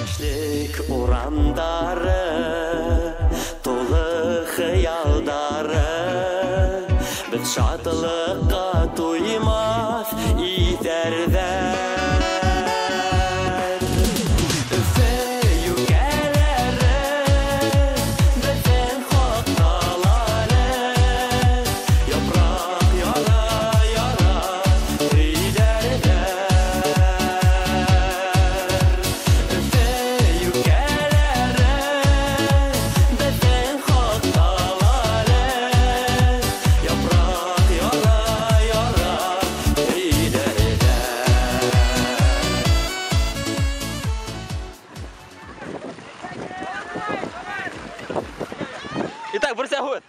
Йәшлек урамдары тулы хыялдары, беҙ шатлыҡҡа туймаҫ итәрҙәр. Өфө йүкәләре беҙҙең хаҡталары, япраҡ яра-яра һөйҙәрҙәр. Өфө йүкәләре беҙҙең хаҡталары, япраҡ яра-яра һөйҙәрҙәр. Итак, Бурсягут.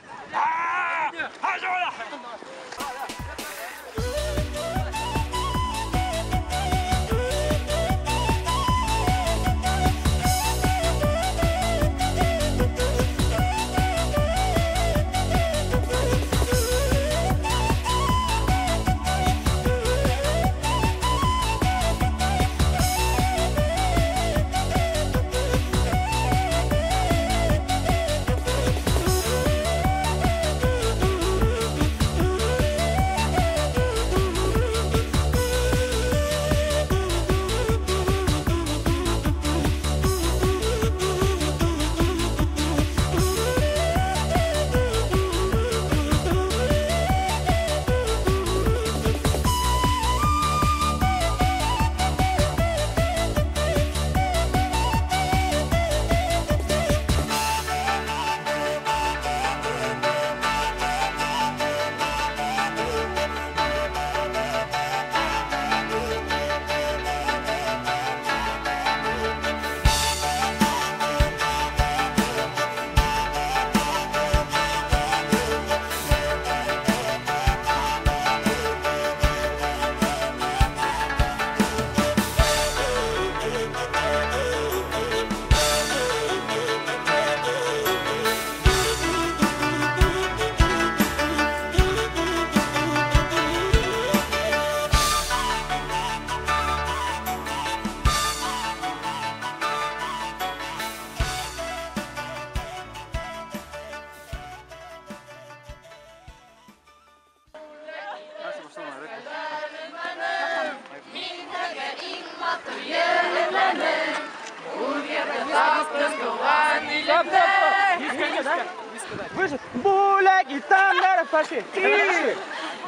Бүләк итәм, пошли.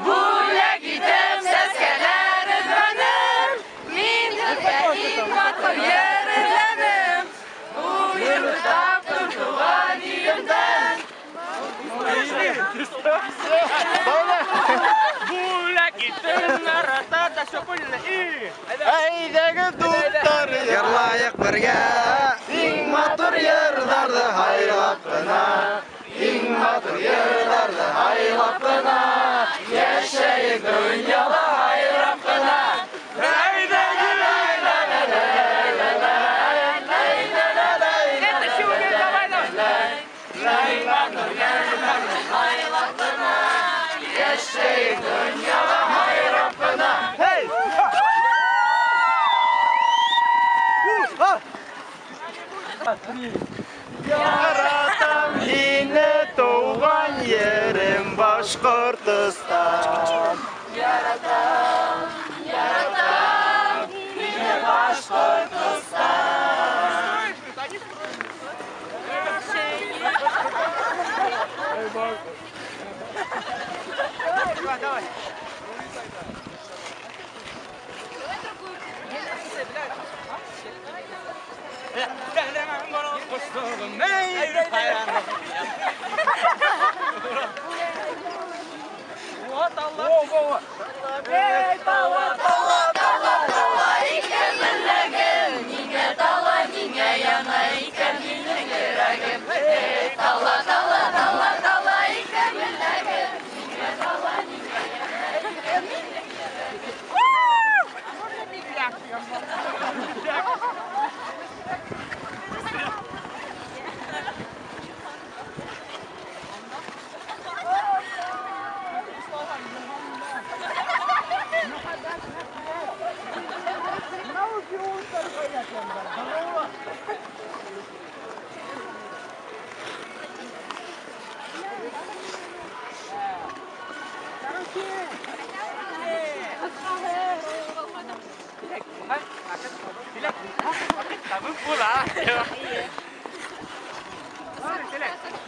Бүләк итәм, сәскәләр эҙләнем, мин һеҙгә иң матур ер эҙләнем. Үҙемде таптым тыуған илемдән. Бүләк итәм, наратата, все поняли? И Әйҙәгеҙ, дуҫтар, йырлайыҡ бергә. Иң матур йырҙарҙы һайлап ҡына, иң матур йырҙарҙы һайлап ҡына, йәшәйек донъяла һайрап ҡына. Йәшәйек донъяла һайрап ҡына. Эй! Яратам һине, тыуған ерем Башҡортостан. Яратам, яратам һине, Башҡортостан. Давай. Тала, тала, тала, тала икән беләгем, ниңә тала, ниңә яна икән минең йөрәгем. Эй, тала, тала, тала, тала икән беләгем, ниңә тала, ниңә яна икән минең йөрәгем.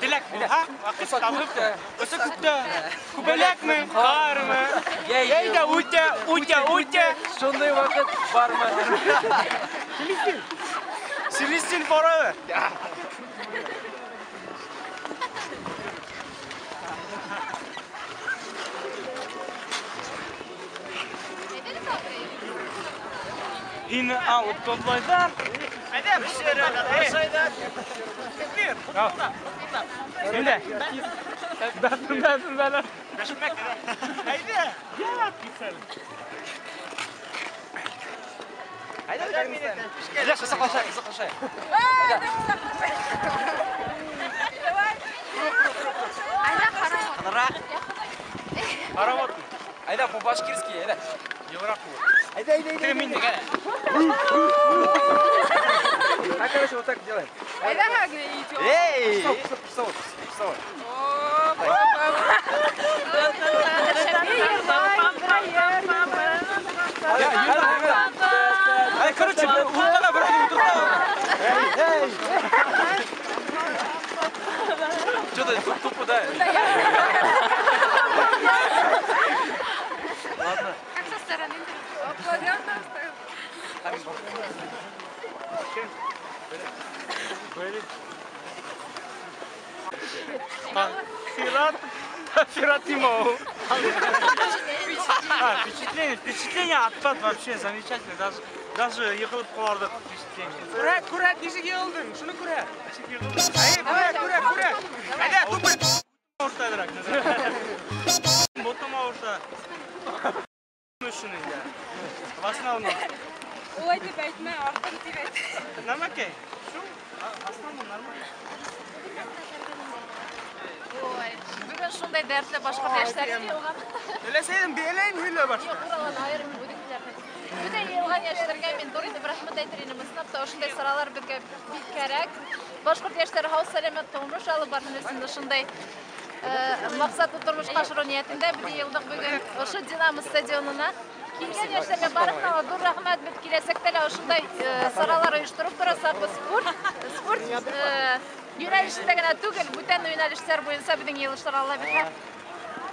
Теләк булһа, ваҡыт табып, ошо күктә күбәләкме, ҡармы? Йәй ҙә үтә, үтә, үтә. Шундай ваҡыт бармы? Селестин. Селестин forever. Һине алып тоҙлайҙар. Әйҙә, бешерәләр. Нимә? Бәпем, бәпем, бәпем. Әйҙә, йә, Әйҙә, ҡосаҡлашайыҡ, ҡосаҡлашайыҡ. Әйҙә, ҡарауат. Ҡарауат. Әйҙә, по-башкирски, әйҙә. Йылыраҡ булыр. Әйҙә, әйҙә, әйҙә. Теге миндек, әйҙә. А, короче, вот так делаем. Әйҙә, как идём. Эй! Стоп, стоп, стоп, стоп. Ай, короче, уртаға берәүҙе ултырта. Что-то тупо, да? Ладно. Как со стороны? Фират, Фират Тимов. Впечатление, впечатление отпад вообще замечательно. Даже йығылып ҡаларлыҡ впечатление. Күрә, күрә, нисек йығылдың? Шуны күрә. Нисек йығылдың? Әй, күрә, күрә, күрә. Әйҙә, тупай. Ауыртадыраҡ. Ботом ауырта. Өсөн инде. В основном. Улай тип әйтмә, артын тип әйт. Нәмәкәй? Шу, в основном нормально. Ой, бөгөн шундай дәртле башҡорт йәштәре йыйылған. Теләсәйҙең бейәләйен һөйлә башта. Юҡ, Уралан айырым үҙеңкеләрҙе. Бөтә йыйылған йәштәргә мин ҙур итеп рәхмәт әйтер инем. Ысынлап та ошондай саралар беҙгә бик кәрәк. Башҡорт йәштәре һау сәләмәт тормош алып барһын өсөн ошондай маҡсатты тормошҡа ашырыу ниәтендә беҙ йыйылдыҡ бөгөн ошо Динамо стадионына. Килгән йәштәргә барыһына ла ҙур рәхмәт. Беҙ киләсәктә лә ошондай саралар ойоштороп торасаҡбыҙ. Спорт йүнәлешендә генә түгел, бүтән йүнәлештәр буйынса беҙҙең йыйылыштар Алла бирһә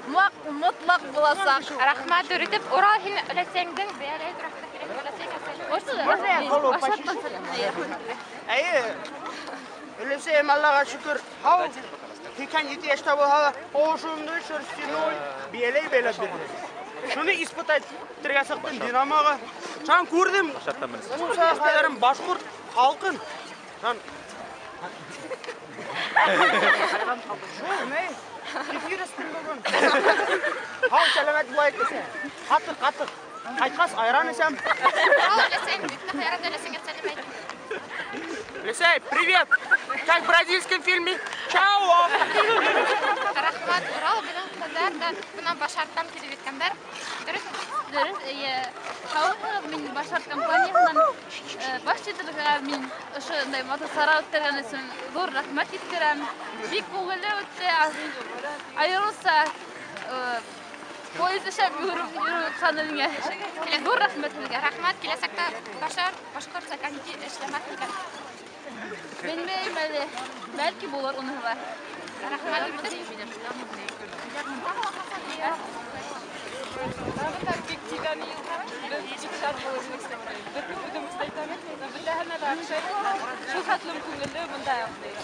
мотлаҡ буласаҡ. Рәхмәт ҙур итеп. Урал, һин өләсәңдең бейәләй тураһында һөйләп өләсәй. Эйе, өләсәйем Аллаға шөкөр, һау. 87 йәштә булһа ла, ошондай шерстяной бейәләй бәйләп бирҙе. Шуны испытать итергә сыҡтым Динамоға. Шунан күрҙем. Ул башҡорт халҡын. Шунан Шул, ни? Кефир эстем бөгөн. Һау сәләмәт булайыҡ тиһә. Ҡатыҡ, ҡатыҡ. Ҡайтҡас айран эсәм. Урал, өләсәйем, бит айран өләсәйеңә сәләм әйт. Өләсәй, привет! Как в бразильском фильме. Чао! Рәхмәт, Урал, беҙҙең ҡыҙҙар ҙа бына Башарттан килеп еткәндәр. Дөрөҫ? Дөрөҫ, эйе. Һаумыһығыҙ, мин Башарт компанияһынан баш етергә мин ошондай матур сара үткәргән өсөн ҙур рәхмәт еткерәм. Бик күңелле үтте. Айырыуса поезд эшләп йөрөп ятҡан миңә. Ҙур рәхмәт һеҙгә. Рәхмәт, киләсәктә Башарт башҡортса коньки эшләмәҫ икән. Белмәйем әле. Бәлки булыр уныһы ла. Рәхмәт. Бында бик тиҙҙән йыйылған, беҙ бик шат булып бер үҙебеҙ әйтәбеҙ, бөтәһенә лә оҡшай. Шул хәтлем күңелле бында,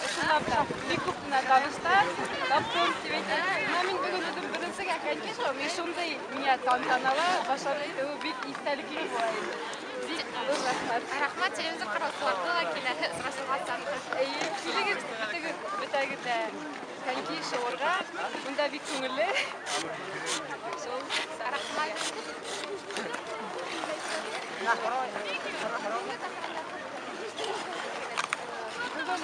ысынлап та бик күп кенә таныштар таптым тип әйтәм. Бына мин бөгөн үҙем беренсегә коньки шыуым, и шундай миңә тантанала башарт әйтеүе бик иҫтәлекле була инде. Бик ҙур рәхмәт. Рәхмәт, телевизор ҡараусыларҙы ла киләһе осрашыуға саҡыр. Эйе, килегеҙ, бөтәгеҙ ҙә коньки шыуырға, бында бик күңелле. Шул, рәхмәт. Бөгөн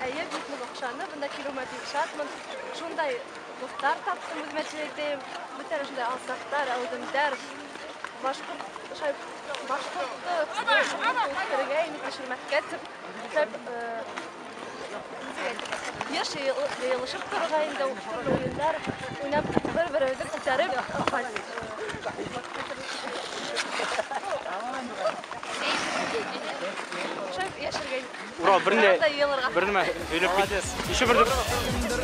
әйе, бик ныҡ оҡшаны, бында килеүемә бик шатмын. Шундай дуҫтар таптым үҙемә тип әйтәйем. Бөтә шундай алсаҡтар, әүҙемдәр, башҡортто үҫтерергә, инде төшөрмәҫкә тип, йыш йыйылышып торорға инде, төрлө уйындар уйнап, бер-беребеҙҙе күтәреп, шулай йәшәргә. Урал, бер нәмә һөйләп кит. Еще бер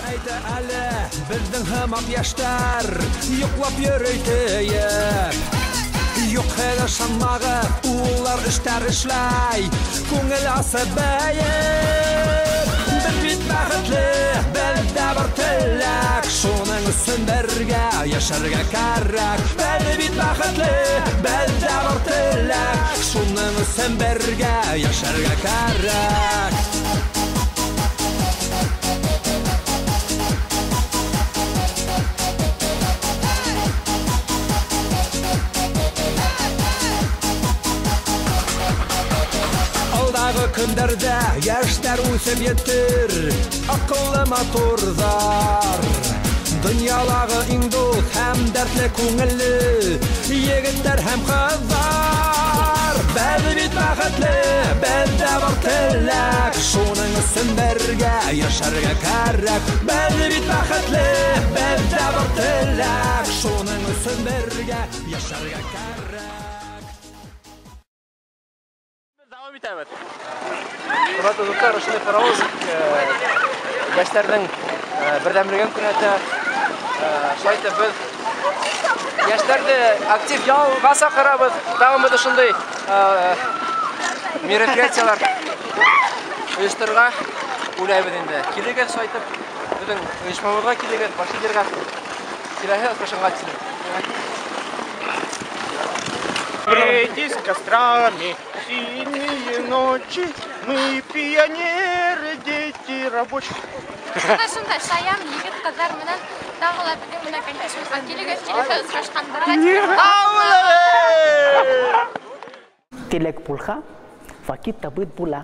әйтә әле, беҙҙең һымаҡ йәштәр йоҡлап йөрөй тейеп. Юҡ һеҙ ышанмағыҙ, улар эштәр эшләй, күңел асып бәйеп. Беҙ бит бәхетле, беҙҙә бар теләк, шуның өсөн бергә йәшәргә кәрәк. Беҙ бит бәхетле, беҙҙә бар теләк, шуның өсөн бергә йәшәргә кәрәк. Алдағы көндәрҙә йәштәр үҫеп етер, аҡыллы матурҙар. Донъялағы иң дуҫ һәм дәртле күңелле егеттәр һәм ҡыҙҙар. Беҙ бит бәхетле, беҙҙә бар теләк, шуның өсөн бергә йәшәргә кәрәк. Беҙ бит бәхетле, беҙҙә бар теләк, шуның өсөн бергә йәшәргә кәрәк. Дауам итәбеҙ. Хөрмәтле дуҫтар, ошондай паровоз йәштәрҙең берҙәмлеген күрһәтә. Шулай итеп беҙ йәштәрҙе актив ялға саҡырабыҙ. Тағын беҙ ошондай мероприятиялар ойошторорға уйлайбыҙ инде. Килегеҙ, шулай итеп беҙҙең ойошмабыҙға килегеҙ, баш лидерға. Киләһе осрашыуға тиклем. Встретись кострами, синие ночи, мы пионеры, дети рабочих. Шунда шаян егет ҡыҙҙар менән тағы ла беҙҙең менән кәңәшебеҙгә килегеҙ, киләһе осрашҡандарға. Теләк булһа, ваҡыт табып була.